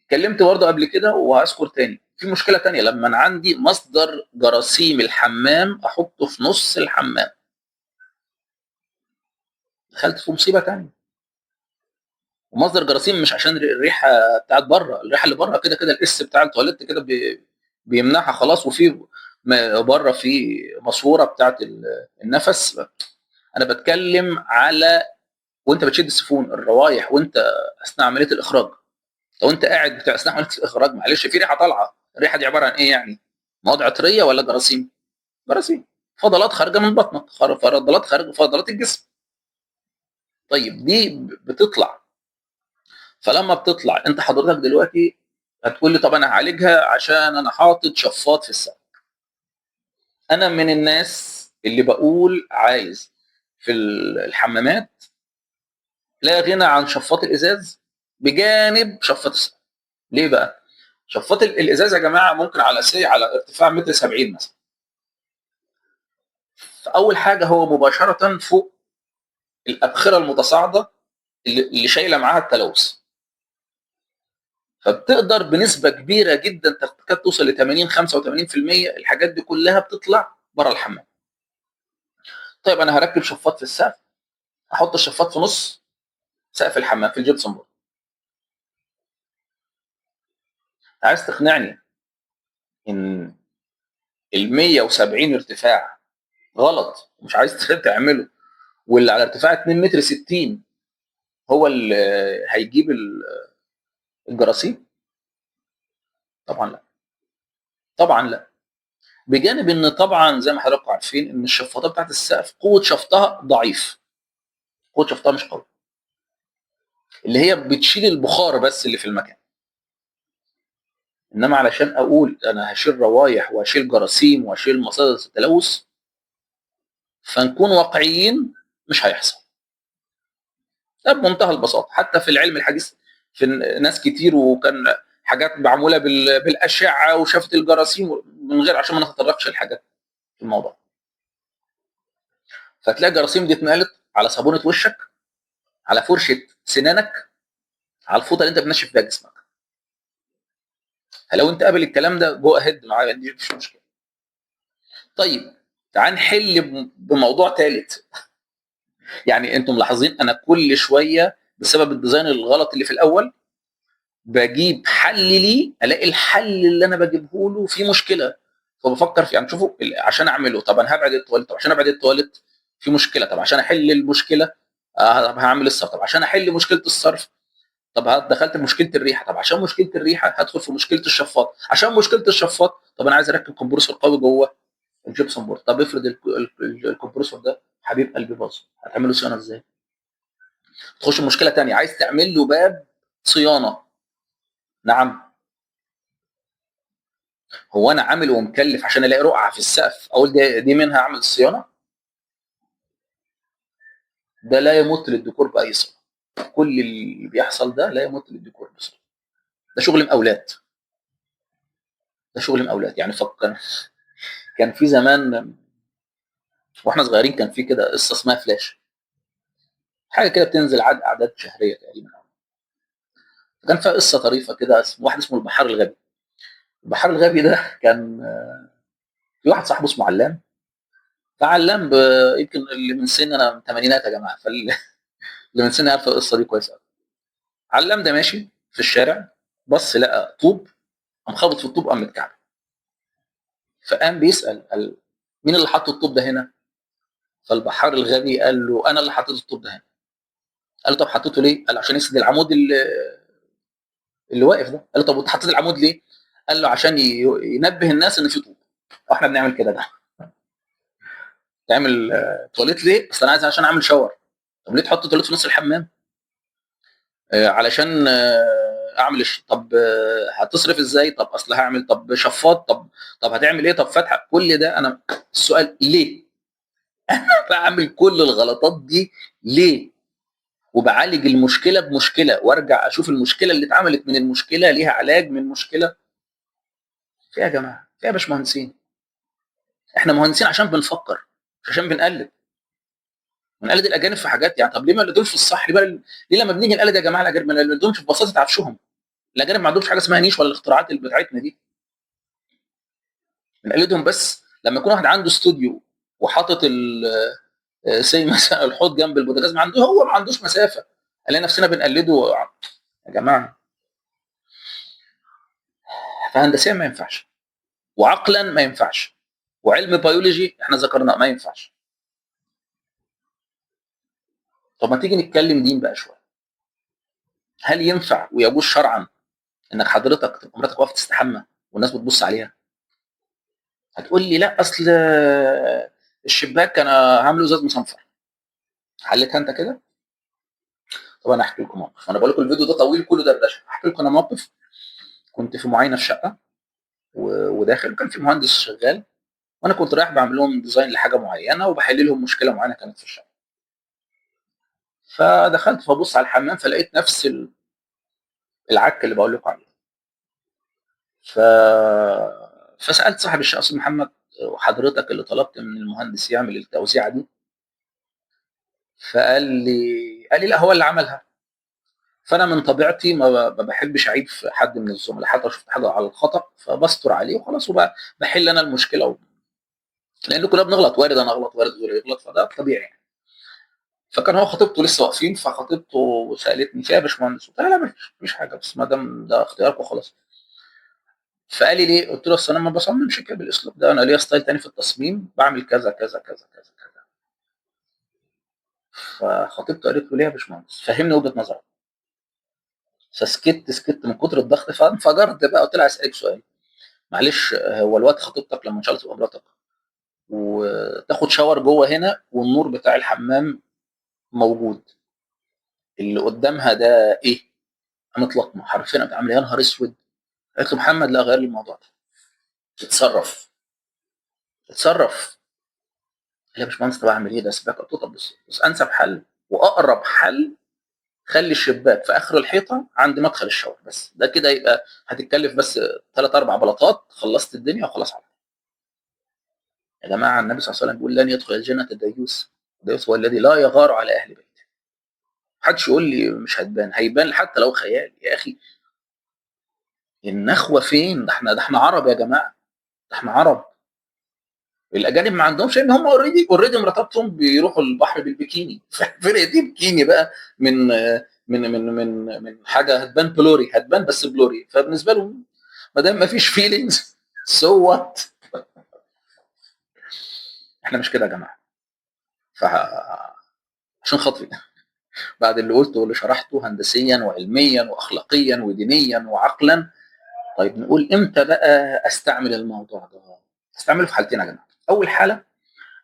اتكلمت برضه قبل كده وهذكر تاني، في مشكلة تانية لما انا عندي مصدر جراثيم الحمام احطه في نص الحمام، دخلت في مصيبة تانية. ومصدر جراثيم مش عشان الريحة بتاعت بره، الريحة اللي بره كده كده الاس بتاع التواليت كده بيمنعها خلاص، وفي بره في ماسوره بتاعت النفس. انا بتكلم على وانت بتشد السيفون، الروايح وانت اثناء عملية الاخراج. لو انت قاعد بتاع اثناء عملية الاخراج، معلش في ريحه طالعه، الريحة دي عبارة عن ايه يعني؟ مواد عطريه ولا جراثيم؟ جراثيم، فضلات خارجه من بطنك، فضلات خارجه، فضلات الجسم. طيب دي بتطلع، فلما بتطلع انت حضرتك دلوقتي هتقول لي طب انا هعالجها عشان انا حاطط شفاط في السقف. انا من الناس اللي بقول عايز في الحمامات لا غنى عن شفاط الازاز بجانب شفاط السقف. ليه بقى؟ شفاط الازاز يا جماعة ممكن على سي على ارتفاع 1.70 متر مثلا. فاول حاجة هو مباشرة فوق الابخره المتصاعده اللي شايله معاها التلوث، فبتقدر بنسبة كبيرة جدا تكاد توصل ل 80 85% الحاجات دي كلها بتطلع بره الحمام. طيب انا هركب شفاط في السقف، احط الشفاط في نص سقف الحمام في ال gypsum board. عايز تقنعني ان ال 170 ارتفاع غلط ومش عايز تعمله، واللي على ارتفاع 2 متر 60 هو اللي هيجيب الجراثيم؟ طبعا لا، طبعا لا. بجانب ان طبعا زي ما حضراتكم عارفين ان الشفاطات بتاعت السقف قوة شفطها ضعيف، قوة شفطها مش قوي، اللي هي بتشيل البخار بس اللي في المكان. انما علشان اقول انا هشيل روايح وهشيل جراثيم وهشيل مصادر التلوث، فنكون واقعيين مش هيحصل. ده بمنتهى البساطة. حتى في العلم الحديث في ناس كتير وكان حاجات معمولة بالاشعه وشافت الجراثيم من غير، عشان ما نتطرقش لحاجات في الموضوع. فتلاقي الجراثيم دي اتنقلت على صابونه وشك، على فرشه سنانك، على الفوطه اللي انت بتنشف بيها جسمك. فلو انت قابل الكلام ده جو اهيد معايا، دي مفيش مشكلة. طيب تعال نحل بموضوع ثالث. يعني انتم ملاحظين انا كل شوية بسبب ال design الغلط اللي في الاول بجيب حل ليه، الاقي الحل اللي انا بجيبه له فيه مشكلة، فبفكر في يعني شوفوا عشان اعمله، طب انا هبعد التواليت، طب عشان ابعد التواليت في مشكلة، طب عشان احل المشكلة هعمل الصرف، طب عشان احل مشكلة الصرف، طب دخلت في مشكلة الريحة، طب عشان مشكلة الريحة هدخل في مشكلة الشفاط، عشان مشكلة الشفاط طب انا عايز اركب compressor قوي جوه ال gypsum board، طب افرض ال compressor ده حبيب قلبي باظ، هتعمل له صيانة ازاي؟ تخش مشكلة ثانية، عايز تعمل له باب صيانة. نعم، هو انا عامل ومكلف عشان الاقي رقعه في السقف اقول دي منها اعمل الصيانة؟ ده لا يمت للديكور باي صله. كل اللي بيحصل ده لا يمت للديكور بصله. ده شغل مقاولات، ده شغل مقاولات. يعني فكر، كان في زمان واحنا صغيرين كان في كده قصة اسمها فلاش، حاجة كده بتنزل عدد اعداد شهرية تقريبا. كان فيها قصة طريفه كده، واحد اسمه البحار الغبي. البحار الغبي ده كان في واحد صاحبه اسمه علام. فعلام يمكن اللي من سن انا من الثمانينات يا جماعة، فاللي من سن عارف القصة دي كويس قوي. علام ده ماشي في الشارع، بص لقى طوب، قام خابط في الطوب، قام متكعبل. فقام بيسال قال مين اللي حط الطوب ده هنا؟ فالبحار الغبي قال له انا اللي حطيت الطوب ده هنا. قال له طب حطيته ليه؟ قال عشان يسند العمود اللي واقف ده. قال له طب وانت حطيت العمود ليه؟ قال له عشان ينبه الناس ان في طوب. واحنا بنعمل كده. ده تعمل تواليت ليه؟ اصل انا عايز عشان اعمل shower. طب ليه تحط تواليت في نص الحمام؟ علشان اعمل طب هتصرف ازاي؟ طب اصل هعمل، طب شفاط، طب هتعمل ايه؟ طب فتحه. كل ده انا السؤال ليه؟ انا بعمل كل الغلطات دي ليه؟ وبعالج المشكلة بمشكلة، وارجع اشوف المشكلة اللي اتعملت من المشكلة ليها علاج من مشكلة. في يا جماعة، في يا باشمهندسين، احنا مهندسين عشان بنفكر مش عشان بنقلد. بنقلد الاجانب في حاجات يعني. طب ليه ما نقلدهمش في الصح؟ ليه لما بنيجي نقلد يا جماعة الاجانب ما نقلدهمش في بساطة عفشهم؟ الاجانب ما عندهمش حاجة اسمها niche ولا الاختراعات اللي بتاعتنا دي، بنقلدهم بس لما يكون واحد عنده استوديو وحاطط زي مثلا الحوض جنب البوتاجاز، ما عنده، هو ما عندوش مسافة، نلاقي نفسنا بنقلده يا جماعة. فهندسيا ما ينفعش، وعقلا ما ينفعش، وعلم بيولوجي احنا ذكرناه ما ينفعش. طب ما تيجي نتكلم دين بقى شوية. هل ينفع ويجوز شرعا انك حضرتك تبقى مراتك واقفة تستحمى والناس بتبص عليها؟ هتقول لي لا اصل الشباك انا عامله ازاز مصنفر. حلتها انت كده؟ طب انا احكي لكم موقف، انا بقول لكم الفيديو ده طويل كله دردشة. احكي لكم انا موقف. كنت في معاينة في شقه وداخل، وكان في مهندس شغال، وانا كنت رايح بعمل لهم design لحاجة معينة وبحل لهم مشكلة معينة كانت في الشقة. فدخلت فبص على الحمام، فلقيت نفس العك اللي بقول لكم عليه. فسالت صاحب الشقة، استاذ محمد، وحضرتك اللي طلبت من المهندس يعمل التوزيعه دي؟ فقال لي، قال لي لا هو اللي عملها. فانا من طبيعتي ما بحبش اعيب في حد من الزملاء، حتى لو شفت حاجة على الخطا فبستر عليه وخلاص، وبحل انا المشكلة لان كلنا بنغلط، وارد انا اغلط، وارد غيري يغلط، فده طبيعي يعني. فكان هو خطيبته لسه واقفين، فخطيبته سالتني فيها يا باشمهندس؟ قلت لها لا مفيش حاجة، بس ما دام ده اختيارك وخلاص. فقال لي ليه؟ قلت له اصل انا ما بصممش كده بالاسلوب ده، انا ليا style تاني في التصميم، بعمل كذا كذا كذا كذا كذا. فخطيبته قالت له ليه يا باشمهندس؟ فهمني وجهه نظرك. فسكت، سكت من كتر الضغط، فانفجرت بقى. قلت لها اسالك سؤال معلش، هو الوقت خطيبتك لما ان شاء الله تبقى مراتك وتاخد شاور جوه هنا والنور بتاع الحمام موجود، اللي قدامها ده ايه؟ قامت لطمه حرفيا، قامت عامله يا نهار اسود. قالت له محمد لا غير لي الموضوع ده، اتصرف اتصرف. قال لي يا باشمهندس طب اعمل ايه؟ ده سباك. قلت له طب بص، انسب حل واقرب حل، خلي الشباك في اخر الحيطة عند مدخل الشاور بس، ده كده يبقى هتتكلف بس 3-4 بلاطات، خلصت الدنيا وخلاص. على يا جماعة النبي صلى الله عليه وسلم بيقول لن يدخل الجنة الديوث، الديوث هو الذي لا يغار على اهل بيته. محدش يقول لي مش هتبان، هيبان حتى لو خيال يا اخي. النخوه فين؟ ده احنا عرب يا جماعة، ده احنا عرب. الاجانب ما عندهمش، لان هم already مراتاتهم بيروحوا البحر بالبكيني. فرقه دي بكيني بقى من من من من من حاجة هتبان blurry، هتبان بس blurry. فبالنسبه لهم ما دام ما فيش feelings so what. احنا مش كده يا جماعة. عشان خاطري بعد اللي قلته واللي شرحته هندسيا وعلميا واخلاقيا ودينيا وعقلا، طيب نقول امتى بقى استعمل الموضوع ده؟ استعمله في حالتين يا جماعة. اول حاله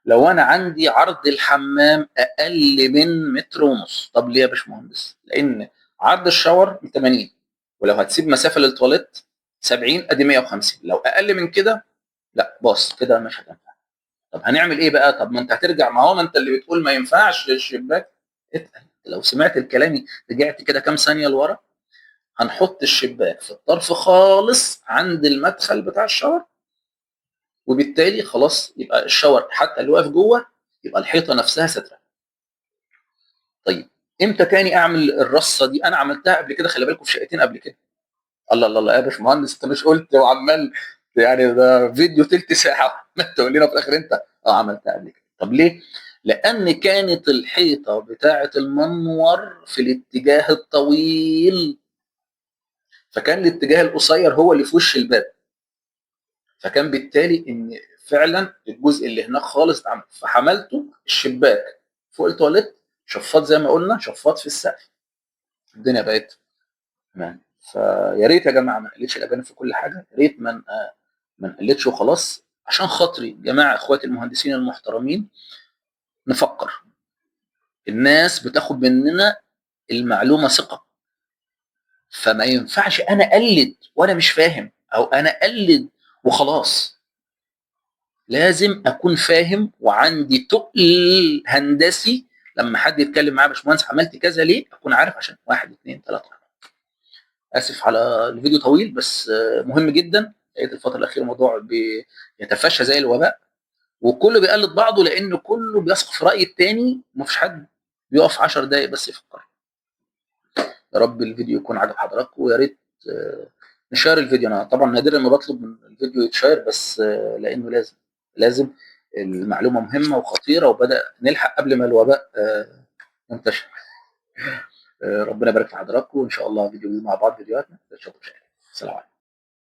لو انا عندي عرض الحمام اقل من 1.5 متر. طب ليه يا باشمهندس؟ لان عرض ال shower 80، ولو هتسيب مسافة للتواليت 70، ادي 150. لو اقل من كده لا باص كده مش هتنفع. طب هنعمل ايه بقى؟ طب ما انت هترجع، ما هو ما انت اللي بتقول ما ينفعش الشباك. اتقل، لو سمعت الكلام رجعت كده كام ثانية لورا، هنحط الشباك في الطرف خالص عند المدخل بتاع ال shower، وبالتالي خلاص يبقى ال shower حتى اللي واقف جوه يبقى الحيطة نفسها ستره. طيب امتى تاني اعمل الرصه دي؟ انا عملتها قبل كده، خلي بالكم، في شقتين قبل كده. الله الله الله يا باشمهندس، انت مش قلت وعمال يعني ده فيديو تلت ساعة ما تقول لنا في الاخر انت عملتها قبل كده. طب ليه؟ لان كانت الحيطة بتاعه المنور في الاتجاه الطويل، فكان الاتجاه القصير هو اللي في وش الباب، فكان بالتالي ان فعلا الجزء اللي هناك خالص اتعمل. فحملته الشباك فوق التواليت، شفاط زي ما قلنا، شفاط في السقف، الدنيا بقت تمام. فيا ريت يا جماعة ما نقلدش الاجانب في كل حاجة، يا ريت ما نقلدش وخلاص. عشان خاطري جماعة اخواتي المهندسين المحترمين، نفكر. الناس بتاخد مننا المعلومة ثقة، فما ينفعش انا اقلد وانا مش فاهم، او انا اقلد وخلاص. لازم اكون فاهم وعندي تقل هندسي. لما حد يتكلم معايا باشمهندس عملت كذا ليه، اكون عارف عشان 1 2 3 4. اسف على الفيديو طويل بس مهم جدا. لقيت الفترة الاخيرة الموضوع بيتفشى زي الوباء، وكله بيقلد بعضه، لان كله بيثق في راي التاني، ومفيش حد بيقف 10 دقايق بس يفكر. يا رب الفيديو يكون عجب حضراتكم، ويا ريت نشير الفيديو. انا طبعا نادرا ما بطلب من الفيديو يتشير، بس لانه لازم المعلومة مهمة وخطيرة، وبدا نلحق قبل ما الوباء ينتشر. ربنا يبارك في حضراتكم، وان شاء الله فيديو جديد مع بعض، فيديوهاتنا. السلام عليكم.